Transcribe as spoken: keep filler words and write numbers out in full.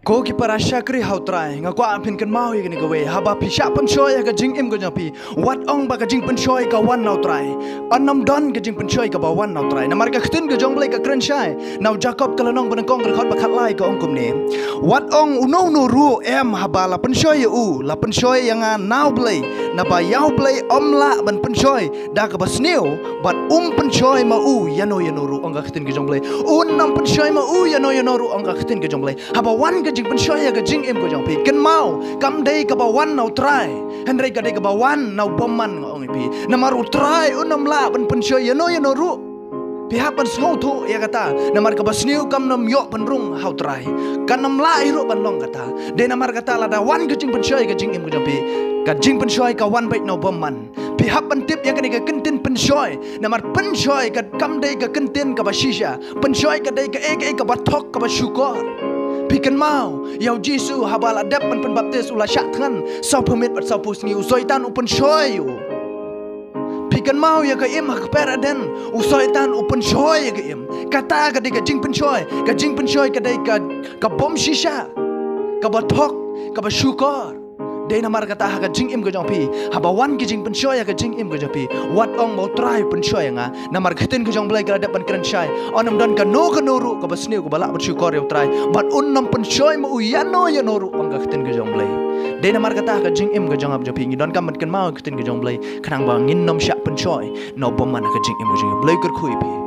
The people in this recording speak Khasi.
Ko ki para shakri ha U Trai, nga kwah phin kynmaw ïa kane kawei, haba phi shah pynshoi ïa ka jingim ka jong phi, wat ong ba ka jingpynshoi ka wan na U Trai. Yn ym don ka jingpynshoi kaba wan na U Trai. Namar ka ktien ka jong U Blei ka kren shai na u Jakob ka lynnong ba nyngkong ka dkhot ba khatlai, ka ong kumne: Wat ong uno uno ruh em, haba la pynshoi ïa u, la pynshoi ïa nga na U Blei, naba ïa U Blei ym lah ban pynshoi da kaba sniew, bad um pynshoi ma u ïano ïano ruh, ong ka ktien ka jong U Blei. Un ym pynshoi ma u ïano ïano ruh, ong ka ktien ka jong U Blei. Haba wan ka jingpynshoi ïa ka jingim ka jong phi, kynmaw, kam dei kaba wan na U Trai, hynrei ka dei kaba wan na u bymman, nga ong ïa phi. Namar U Trai un ym lah ban pynshoi ïano ïano ruh. Phi hap ban sngewthuh ïa kata, namar kaba sniew kam nym ïoh pynrung ha U Trai. Kan nym lah ruh ban long kata. Dei namar kata, lada wan ka jingpynshoi ka jingim ka jong phi, ka jingpynshoi ka wan beit na u bymman. Phi hap ban tip ïa kane ka kyntien pynshoi, namar pynshoi ka kam dei ka kyntien kaba shisha. Pynshoi ka dei kaei kaei kaba thok, kaba shukor. Phi kynmaw, ïa U Jisu haba la dep ban pynbaptis, u la shah thngan sawphew miet bad sawphew sngi, u Soitan u pynshoi ïa u. Phi kynmaw ïa ka im ha ka kper Eden, u Soitan u pynshoi ïa ka im. Kata ka dei ka jingpynshoi, ka jingpynshoi ka dei ka, ka bym shisha, kaba thok, kaba shukor. Dei namar kata, ha ka jingim ka jong phi, haba wan ka jingpynshoi ïa ka jingim ka jong phi, wat ong ba U Trai u pynshoi ïa nga. Namar ka ktien ka jong U Blei ka la dep ban kren shai, yn ym don kano kano ruh kaba sniew kaba lah ban shukor ïa U Trai, bad un ym pynshoi ma u ïano ïano ruh, ong ka ktien ka jong U Blei. Dei namar kata, ha ka jingim ka jong nga bad jong phi, ngi donkam ban kynmaw ka ktien ka jong U Blei, khnang ba ngin nym shah pynshoi na u bymman ha ka jingim ka jong ngi. U Blei u kyrkhu ïa phi.